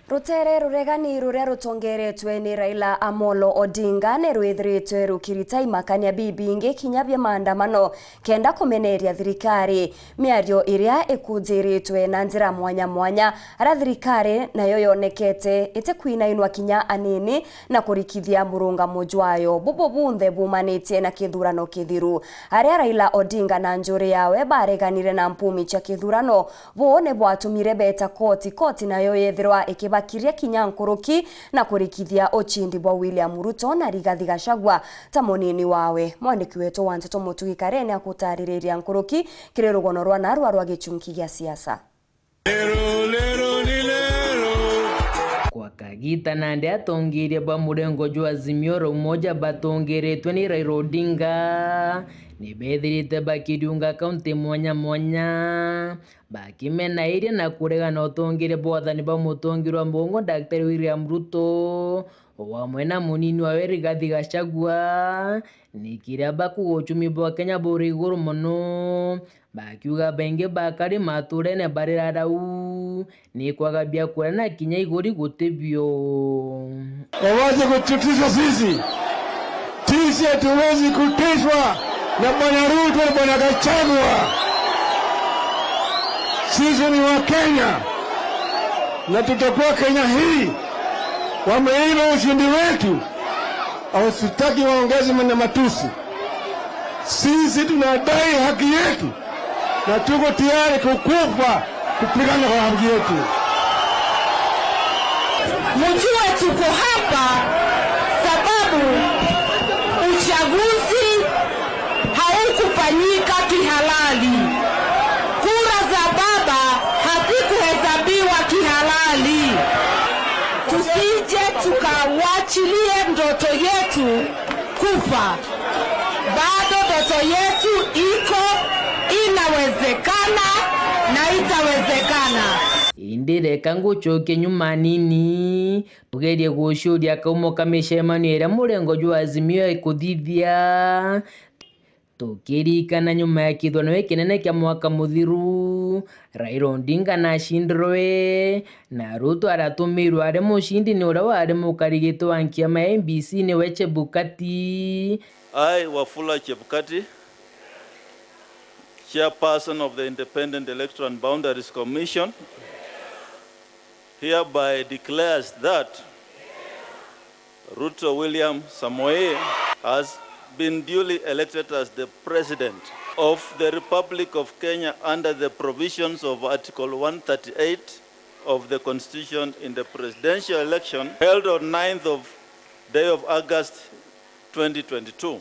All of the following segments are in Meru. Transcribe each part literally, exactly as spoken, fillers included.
Rutere ruregani ruria rutongeretwe ni Raila Amolo Odinga ni rwithiritwe rukirita imakania bibingi kinya bia maandamano kenda kumeneria thirikari. Miario iria ikunjiritwe na njira mwanya mwanya, aria thirikari nayo yonekete itikwinainwa kinya anini na kurikithia murungamo jwayo. Bubu bunthe bumanitie na kithurano kithiru. Aria Raila Odinga na njuri yawe bareganire na mpumi cia kithurano, buu ni bwatumire beeta koti, koti nayo yethirwa ikibakiria kinya nkuruki na kurikithia ucindi bwa William Ruto na Rigathi Gachagua ta munini wawe. Mwandiki wetu wa nteto Mutugi Kare ni akutaririria nkuruki kiri rugono rwa narua rwa gichunki gia siasa. Kwa kagiita nandi atongeeria ba murengo jwa Azimio la Umoja batongeretwe ni Raila Odinga ni beethirite bakiriunga kaunti mwanya mwanya, bakimenairia na kuregana utongeeria bwa wathani bwa mutongeeria wa mugongo Daktari William Ruto, o amwe na munini wawe Rigathi Gachagua, ni kiria bakuga uchumi bwa Kenya buri iguru mono, bakiuga baingi bakari maturene barirara uu, ni kwaga biakuria na kinya iguri guti bio. Wawache kututisha sisi. Sisi hatuwezi kutishwa na Bwana Ruto na Bwana Gachagua. Sisi ni Wakenya na tutakuwa Kenya hii. Wameiba ushindi wetu, au sitaki waongeze na matusi. Sisi tunadai haki yetu na tuko tayari kukufa kupigana kwa haki yetu. Mjue tuko hapa sababu uchaguzi haukufanyika kihalali. Kura za baba hazikuhesabiwa kihalali. Tusije tukawachilie ndoto yetu kufa. Bado ndoto yetu iko, inawezekana na itawezekana. Indi reka ngucokie nyuma nini, tugerie gucuria kaumo ka micemanio iria murengo jwa Azimio ikuthithia. Tukiririkana nyuma ya kithurano gikinene kia mwaka muthiru, Raila Odinga nacindirwe, na Ruto aratumirwe ari mucindi ni uria wari mukarigiti wa nkiama ya I E B C, niwe Chebukati. I, Wafula Chebukati, chairperson of the Independent Electoral and Boundaries Commission, hereby declares that Ruto William Samoei has been duly elected as the President of the Republic of Kenya under the provisions of Article one thirty-eight of the Constitution in the presidential election held on ninth of day of August twenty twenty-two.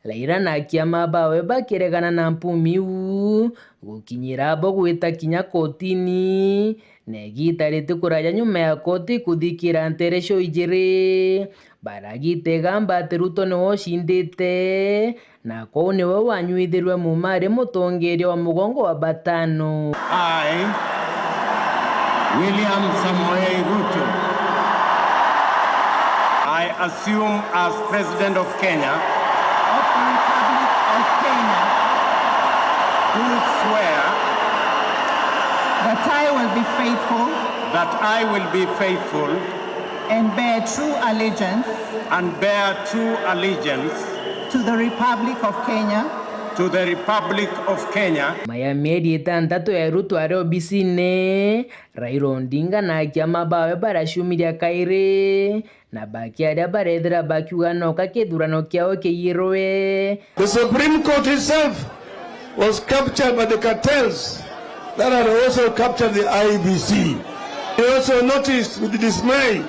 Raila na akiama bawe bakiregana na mpumi iu, gukinyira bo gwita kinya kotini, na igiita ritikuraja nyuma ya koti kuthikira ntereco ijiri, baragita igamba ati Ruto niwe ucindite, na kwou niwe wanyuithirwe muma ari mutongeeria wa mugongo wa batano. I, William Samoei Ruto, I assume as President of Kenya, of the Republic of Kenya, do swear that I will be faithful, that I will be faithful and bear true allegiance, and bear true allegiance, to the Republic of Kenya, to the Republic of Kenya. Nyuma ya mieri itantatu ya Ruto ari obisine, Raila Odinga na akiama bawe baraciumiria kairi, na bakiaria barethira bakiuga noka kithurano kiao kiyirwe. The Supreme Court itself was captured by the cartels that had also captured the I E B C. We also noticed with dismay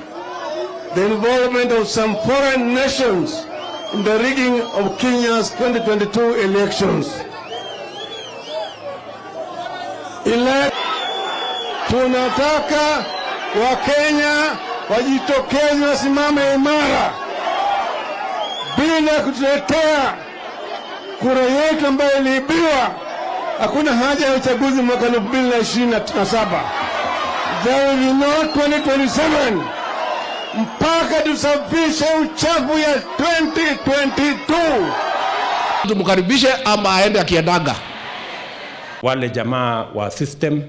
the involvement of some foreign nations in the rigging of Kenya's twenty twenty-two elections. Ile tunataka Wakenya wajitokeze, wasimame imara bila kutuletea kura yetu ambayo iliibiwa. Hakuna haja ya uchaguzi mwaka elfu mbili na ishirini na saba. There will be no twenty twenty-seven mpaka tusafishe uchafu ya twenty twenty-two. Tumkaribishe ama aende akiendaga? Wale jamaa wa system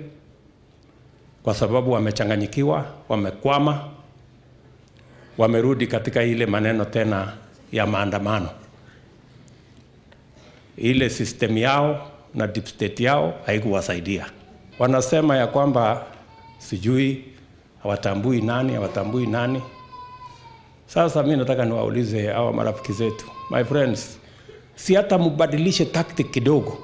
Kwa sababu wamechanganyikiwa, wamekwama, wamerudi katika ile maneno tena ya maandamano. Ile system yao na deep state yao haikuwasaidia. Wanasema ya kwamba sijui hawatambui nani, hawatambui nani. Sasa mi nataka niwaulize hawa marafiki zetu, my friends, si hata mbadilishe tactic kidogo.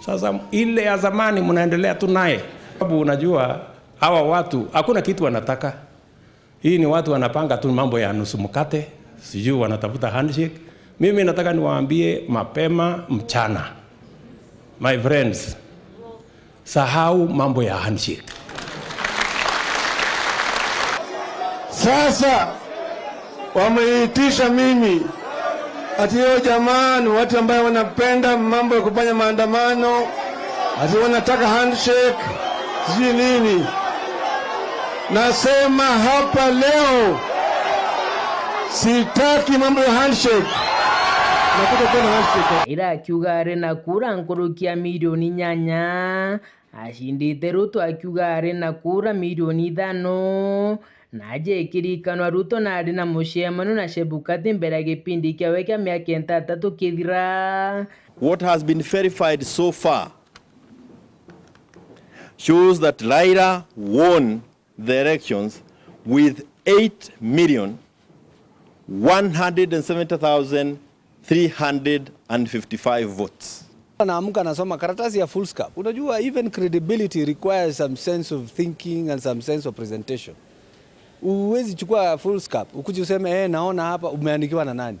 Sasa ile ya zamani mnaendelea tu naye, sababu unajua hawa watu hakuna kitu wanataka. Hii ni watu wanapanga tu mambo ya nusu mkate, sijui wanatafuta handshake. Mimi nataka niwaambie mapema mchana, my friends, sahau mambo ya handshake. Sasa wameitisha mimi ati hiyo jamaa ni watu ambayo wanapenda mambo ya kufanya maandamano, ati wanataka handshake, sijui nini. Nasema hapa leo, sitaki mambo ya handshake. Na kutakuwa na handshake. Ira akiuga ari na kura nkuruki ya milioni nyanya, acindite Ruto akiuga ari na kura milioni ithano, na aja ikirikanwa Ruto na ari na mucemanio na Chebukati mbere ya gipindi kiawe kia miaka intatatu kithira. What has been verified so far shows that Raila won the elections with eight million one hundred and seventy thousand three hundred and fifty-five votes. Anaamka anasoma karatasi ya foolscap. Unajua, even credibility requires some sense of thinking and some sense of presentation. Huwezi chukua foolscap ukuje useme eh, naona hapa umeandikiwa na nani?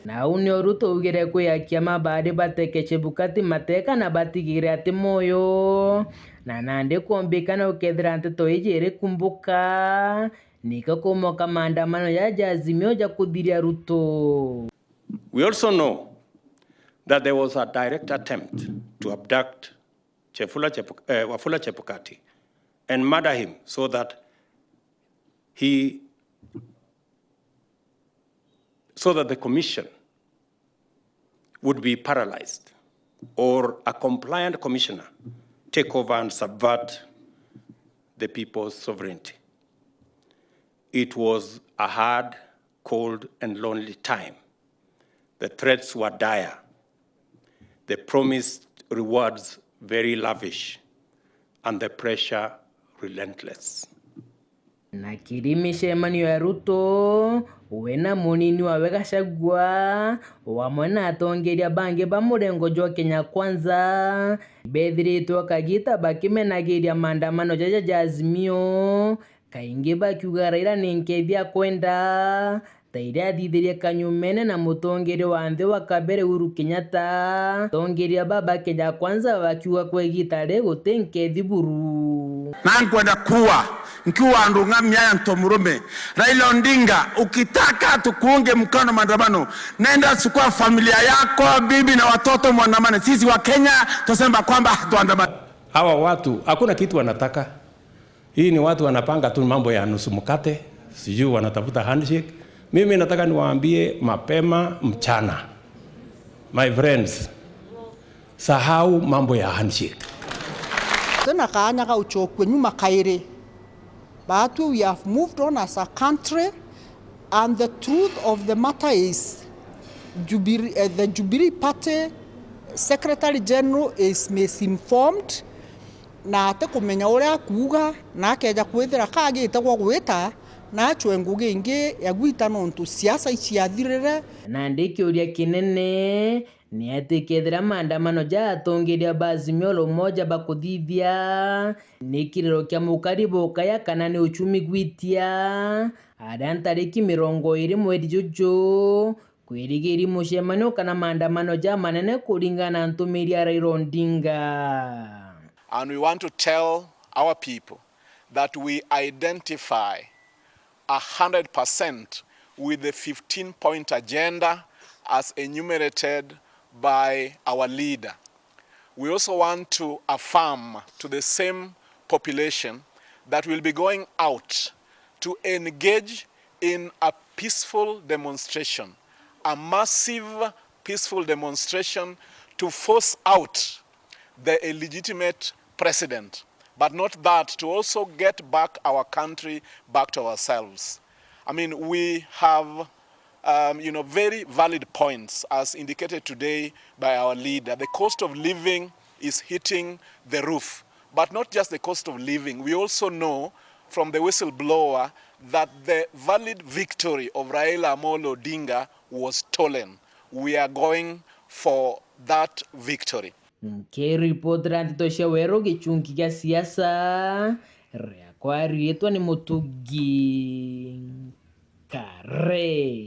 Na uu nio Ruto augire kwi akiama baari bateke Chebukati mateka na batigire ati moyo, na nandi kwombikana ukethira nteto iji irikumbuka, nika kumoka maandamano ja ja Azimio ja kuthiria Ruto. We also know that there was a direct attempt to abduct Chefula Chepuk- uh, Wafula Chepukati and murder him so that he so that the commission would be paralyzed or a compliant commissioner take over and subvert the people's sovereignty. It was a hard, cold and lonely time. The threats were dire, the promised rewards very lavish, and the pressure relentless. Na kiri micemanio ya Ruto, we na munini wawe Gachagua, wamwe na atongeria bangi ba murengo jwa Kenya Kwanza, bethiritwe kagita bakimenagiria maandamano jaja ja Azimio, kaingi bakiuga Raila ni nkethi akwenda, ta iria athithirie kanyumene na mutongeria wa nthi wa kabere Uhuru Kenyatta. Atongeria baba Kenya Kwanza bakiuga kwa igita ri guti nkethi buru. Na nkwenda kuwa nkiuga ndung'amia ya ntomurume Raila Odinga, ukitaka tukuunge mkono maandamano, nenda chukua familia yako, bibi na watoto, mwandamane. Sisi wa Kenya tusema kwamba tuandamane. Hawa watu hakuna kitu wanataka. Hii ni watu wanapanga tu mambo ya nusu mkate, sijui wanatafuta handshake. Mimi nataka niwaambie mapema mchana, my friends, sahau mambo ya handshake. Twina kaanya ga ucokua nyuma kairi. Baatwi we have moved on as a country, and the truth of the matter is Jubilee, uh, the Jubilee Party Secretary General is misinformed. Na atikumenya uria akuuga, na akeeja kwithira kaagite gwa gwita, na acwe ngugi ingi ya gwita nontu siasa iciathirire. Nandi kiuria kinene ni ati kethira maandamano ja atongeria ba Azimio la Umoja bakuthithia ni kiriro kia mukari bukaya kana ni uchumi gwitia, aria ntariki mirongo iiri mweri juju, kwirigiri mucemanio kana maandamano jamanene kuringana na ntumiri ya Raila Odinga. And we want to tell our people that we identify a hundred percent with the fifteen point agenda as enumerated by our leader. We also want to affirm to the same population that we'll be going out to engage in a peaceful demonstration, a massive peaceful demonstration to force out the illegitimate president. But not that, to also get back our country back to ourselves. I mean, we have, um, you know, very valid points as indicated today by our leader. The cost of living is hitting the roof, but not just the cost of living. We also know from the whistleblower that the valid victory of Raila Amolo Odinga was stolen. We are going for that victory. Nkiripotera nteto cia Weru gichunki gia siasa, riakwa riitwa ni Mutugi Kare.